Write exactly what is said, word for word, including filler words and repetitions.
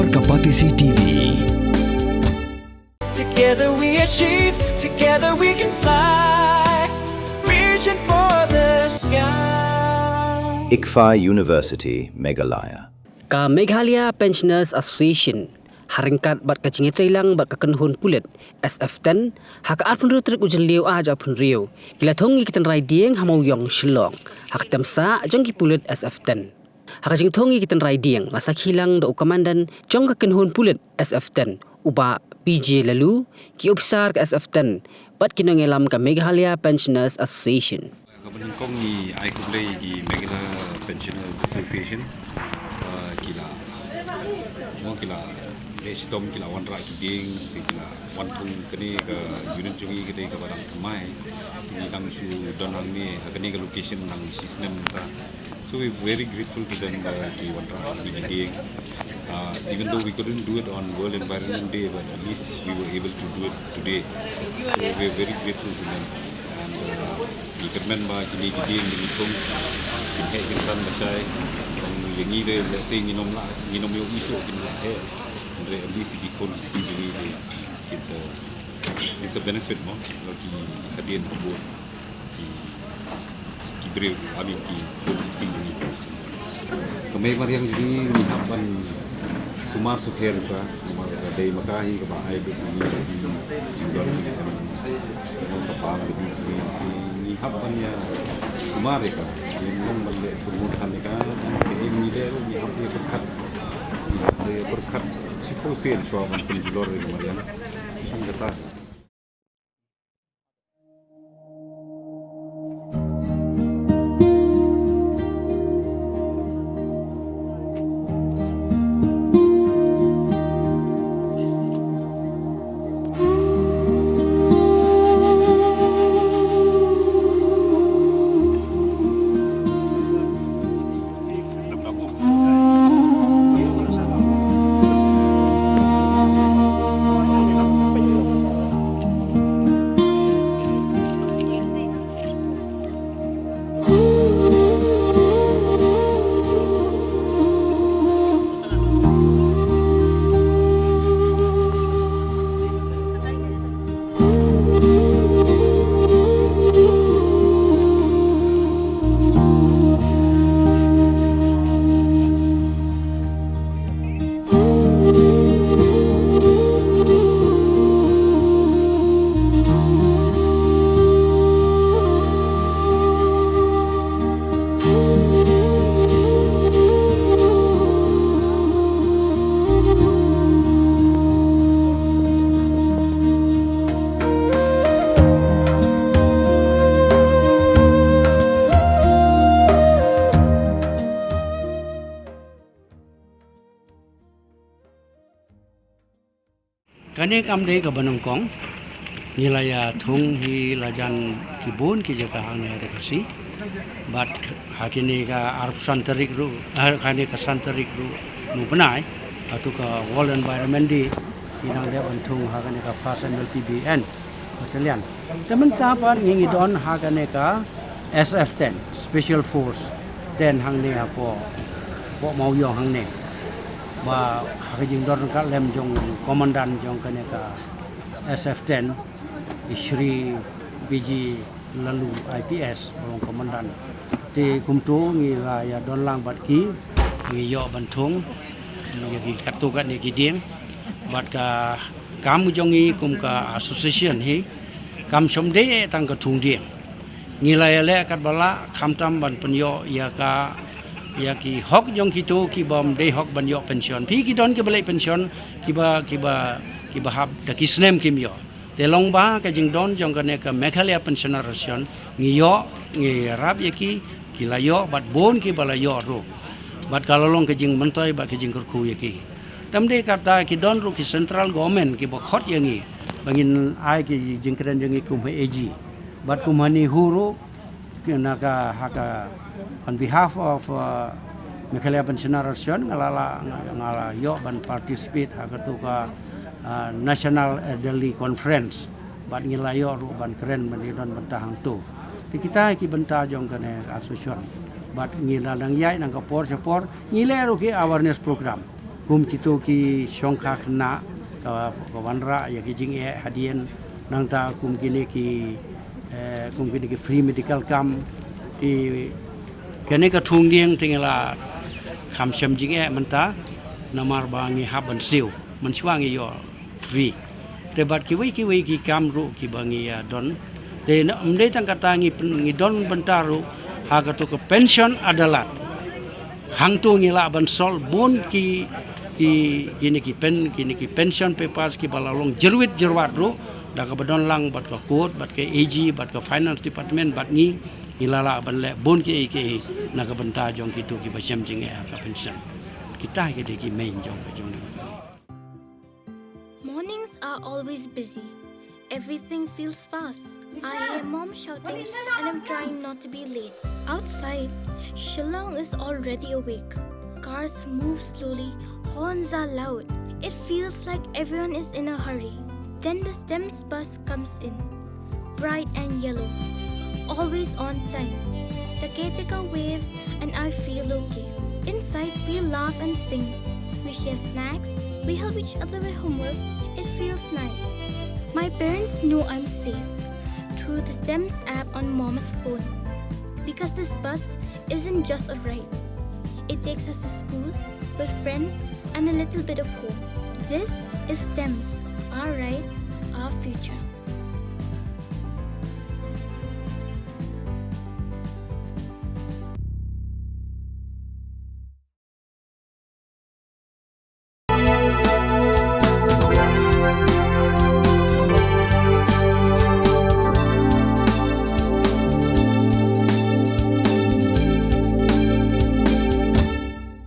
Ka Batesi T V. Together we achieve, together we can fly, reaching for the sky. ICFAI University, Meghalaya. Ka Meghalaya Pensioners Association, ha ryngkat bad ka jingïatreilang bad ka kynhun pulit S F ten, ha ka arphew hynriew tarik u Jylliew ar hajar arphew hynriew, ki la thung ïa ki tynrai dieng ha Mawïong, Shillong, ha ka temsah jong ki pulit S F ten. Ha ka jingthung ïa ki tynrai dieng la sakhi lang da u Komandan jong ka kynhun pulit S F ten, u Bah P J Laloo, ki ophisar ka S F ten bad ki nongïalam ka Meghalaya Pensioners Association. Kaba nyngkong ngi ai khublei ïa ki Meghalaya Pensioners Association, uh, ki la, mo, ki la leh shitom, ki la wanrah ki dieng, te ki la wan thung kane ka unit jong ngi, kane kaba dang thymmai. Ngi dang shu don hangne ha kane ka location nang shisnem mynta. So we're very grateful to them, uh, ki wanrah kine ki dieng. Uh, even though we couldn't do it on World Environment Day, but at least we were able to do it today. So we're very grateful to them. And, uh, ngi kyrmen ba kine ki dieng, kine ki dieng kin heh kin san lashai. Tang ïa ngi de, let's say, ngin ym lah, ngin ym ïoh issue, kin lah heh. Hynrei at least ki khun ki kti jong ngi de, it's a, it's a benefit mo, ba ki hadien habud ki, ki briew, I mean, ki khun ki kti jong ngi. Ka mei mariang jong ngi, ngi hap ban sumar sukher ïa ka, namar ka dei ma ka hi kaba ai beit ïa ngi ka jingdon jingem, ka pang ka dih jong ngi, ngi hap ban ïa sumar ïa ka. Ngim long ban leh thurmut than ïa ka, kaei ngi leh ruh ngi hap ïa pyrkhat, ngi hap ïa pyrkhat shiphew sien shuwa ban pynjulor ïa ka mariang. Tang kata. Kane kam dei kaba nyngkong. Ngi la ïa thung hi la jan ki bun ki jaka hangne ha ri Khasi. Bad ha kine ka arphew san tarik ruh, ha kane ka san tarik ruh u bnai, hato ka World Environment Day, ngi dang dei ban thung ha kane ka first M L P B N Battalion. Te mynta pat ngi ngi don ha kane ka S F ten, Special Force ten hangne hapoh, hapoh Mawïong hangne. Ba ha ka jingdon ryngkat lem jong komandan jong kane ka S F ten, i Shri B G Laloo I P S, u long komandan. Te kumto ngi la ïa don lang bad ki, ngi ïoh ban thung ïa ki katto katne ki dieng. Bad ka kam jong ngi kum ka association hi, kam shym dei tang ka thung dieng. Ngi la ïaleh katba lah khamtam ban pynïoh ïa ka, ïa ki hok jong kito kibym dei hok ban ïoh pension. Phi ki don kiba leit pension, kiba, kiba, kiba hap da ki snem kim ïoh. Te long ba ka jingdon jong kane ka Meghalaya Pensioner Association, ngi ïoh, ngi ïarap ïa ki, ki la ïoh, bad bun kiba la ïoh ruh. Bad ka la long ka jingmyntoi bad ka jingkyrkhu ïa ki. Te ym dei kata, ki don ruh ki central government kiba khot ïa ngi ba ngin ai ki jingkren jong ngi kum ha A G. Bad kum ha NEHU ruh, ki na ka, ha ka, on behalf of, uh, Meghalaya Pensioner Association, nga la, la, nga, nga la ïoh ban participate ha kato ka, uh, National Elderly Conference. Bad ngi la ïoh ruh ban kren ban ïadon bynta hangto. Te kita ki bynta jong kane association. Bad ngi la dang ïaid na ka por sha por, ngi leh ruh ki awareness program. Kum kito ki shongkha khynnah ka, ka wanrah ïa ki jingeh hadien, nangta kum kine ki, eh, kum kine ki free medical camp, te kane ka thung dieng te ngi la kham shem jingeh mynta, namar ba ngi hap ban siew, mynshuwa ngi ïoh free. Te bad kiwei kiwei ki kam ruh kiba ngi ïa don. Te na, ym dei tang kata, ngi pyn-, ngi don bynta ruh ha kato ka pension adalat. Hangto ngi lah ban solve bun ki, ki, kine ki pen, kine ki pension papers kiba la long jyrwit jyrwat ruh, da kaba don lang bad ka court, bad ka A G, bad ka finance department, bad ngi, ngi la lah ban leh bun kiei kiei na ka bynta jong kito kiba shem jingeh ha ka pension. Kita ki dei ki main jong ka jong ngi. Mornings are always busy. Everything feels fast. I hear mom shouting and I'm trying not to be late. Outside, Shillong is already awake. Cars move slowly, horns are loud. It feels like everyone is in a hurry. Then the STEMS bus comes in. Bright and yellow. Always on time. The caretaker waves and I feel okay. Inside, we laugh and sing. We share snacks. We help each other with homework. It feels nice. My parents know I'm safe through the STEMS app on mom's phone. Because this bus isn't just a ride. It takes us to school, with friends, and a little bit of home. This is STEMS, our ride, our future.